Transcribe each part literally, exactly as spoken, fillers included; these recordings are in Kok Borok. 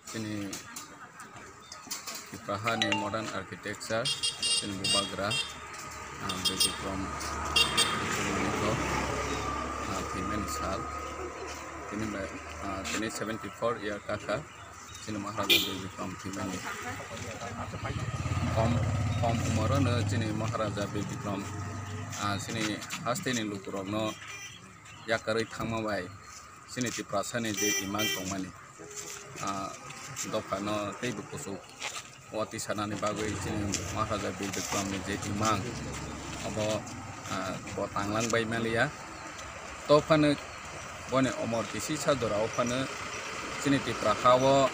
Chini Tipra hani modern architecture, chini bubagra, ah, Birbikromni ko, ah, thwimani sal. Tini bai, ah, tini seventy four year kakha, chini Maharaja Birbikrom thwimani. Kom, kom umorono chini Maharaja Birbikrom, ah, chini hasteni lukurokno yakarwi thangma bai, chini Tiprasani je imang tongmani, ah, dophano teibo kuchuk o tisanani bagwi chini Maharaja Bir Bikramni je imang, obo, ah, bo tanglang bai maliya. Tophano boni omor kisisa jora o phano chini Tipra ha o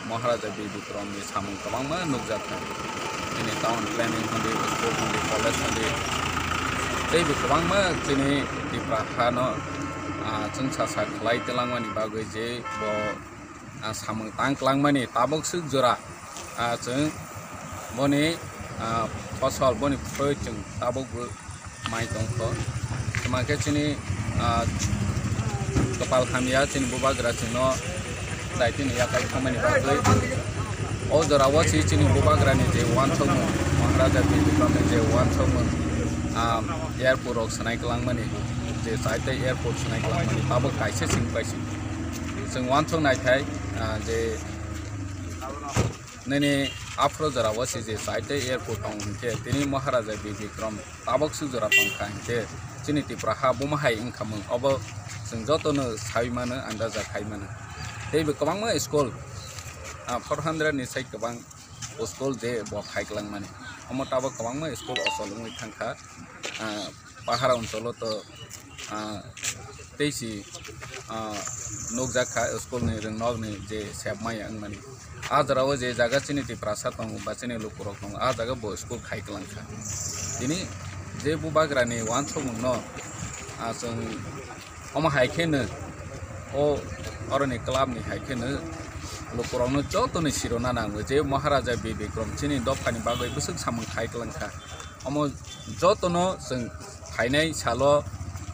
Maharaja Bir Bikramni samung kwbangma nukjakha. Chini town planning hwnwi, school hwnwi, college hwnwi, teibo kwbangma chini Tipra hano, ah, chwngsa sa khlai twlangmani bagwi je bo, ah, samung tang kwlangmani tabuk swk jora, ah, chwng boni, ah, phosol boni phroi chwng tabukbo mai tongkho. Tamo khe chini, ah, kwpal hamya chini bubagra chwngno daitino yakai thangmani bagwi. O jorao se chini bubagrani je uansukmung, Maharaja Bir Bikramni je uansukmung, ah, airport rok swnai kwlangmani, je chaita airport swnai kwlangmani, tabuk kaisa simi kaisa. Chwng uansuk nai thai, ah, je nini aphuru jorao se je chaita airport tong hinkhe, tini Maharaja Bir Bikram tabuk swk jora tongkha hinkhe, chini Tipra ha buma hai wngkhamung, obo chwng jotono saui mano, andaja khai mano. Teibo kwbangma school, ah, four hundred ni sai kwbang school je bo khai kwlangmani. Omo tabuk kwbangma school ochol wngwi thangkha. Ah, pahara oncholo to, ah, teisi, ah, nukjak kha school ni rwngnokni je sebmaya wngmani. Ah jorao je jaga chini Tiprasa tongo ba chini lukurok tongo, ah jaga bo school khai kwlangkha. Tini je bubagrani uansukmungno, ah, chwng omo hai kheno o oroni club ni hai kheno lukurokno jotono sirona nango je Maharaja Bir Bikram chini dophani bagwi bwswk samung khai kwlangkha. Omo jotono chwng phainai salo,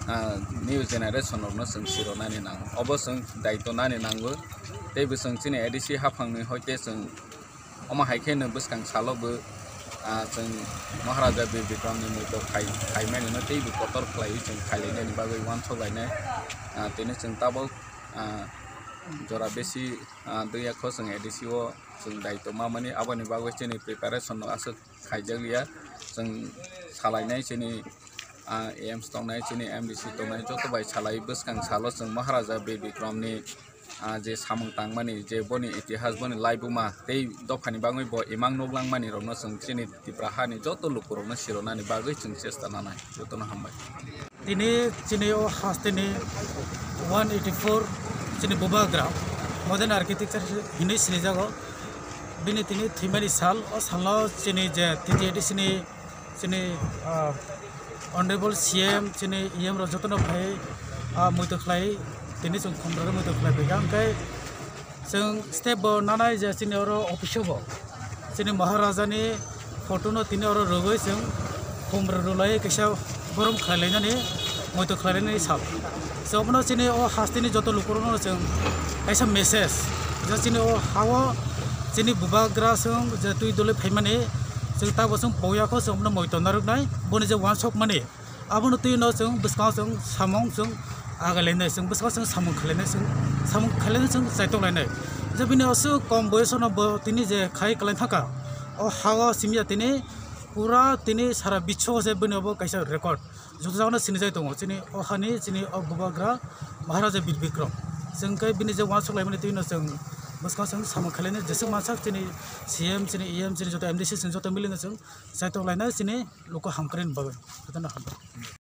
ah, new generation rokno chwng sironani nango. Obo chwng daitw nani nango. Teibo chwng chini A D C haphangni hoite chwng omo hai kheno bwskang salo bo, ah, chwng Maharaja Bir Bikramni muitok khai, khaimani no teibo kotor khlaiwi chwng khailainani bagwi uansuk lainai. Ah, tini chwng tabuk, ah, jora besi, ah, dwya kho chwng A D C o chwng daitw mamani, aboni bagwi chini preparation no aswk khaijakliya. Chwng salainai chini, ah, A M C tongnai, chini M D C tongnai, joto bai salai bwskang salo chwng Maharaja Bir Bikramni, ah, je samung tangmani, je boni itihas, boni laibuma tei dophani bagwi bo imang nuklangmani rokno chwng chini Tipra hani joto lukurokno sironani bagwi chwng chesta nanai. Jotono hambai. Tini chini o hasteni one eighty four chini bubagra modern architecture hinwi sinijago. Bini tini thwimani sal, o salo chini je T T A D C ni chini, ah, Honorable C M, chini E M rok jotono phai, ah, muito khlai, tini chwng khumrok muito khlai phaikha. Hwnkhe chwng step bo nanai je chini oro office o bo chini Maharaja ni photo no tini oro rwgwi chwng khumrok rwlai kaisa borom khlai lainani, muito khlai lainani sal. So obono chini o hasteni joto lukurokno chwng kaisa message, je chini o hao chini bubagra chwng je twi dole phaimani, chwng tabo chwng poya kho chwng obono muito narwknai, boni je uansukmani, abono twino chwng bwskango chwng samung chwng agalainai, chwng bwskango chwng samung khlainai, chwng samung khlainai chwng chaitok lainai. Je bini aswk kom boyosno bo tini je khai kwlai thangkha, o hao simya tini pura tini sara biswo se bini obo kaisa record. Joto jagano sinijak tongo chini o hani, chini o bubagra Maharaja Bir Bikram. Chwng khe bini je uansuk laimani twino chwng bwskango chwng samung khlainai, jeswk mansak chini C M, chini E M, chini joto M D C chwng joto milino chwng chaitok lainai chini luku hamkrai ni bagwi. Jotono hambai.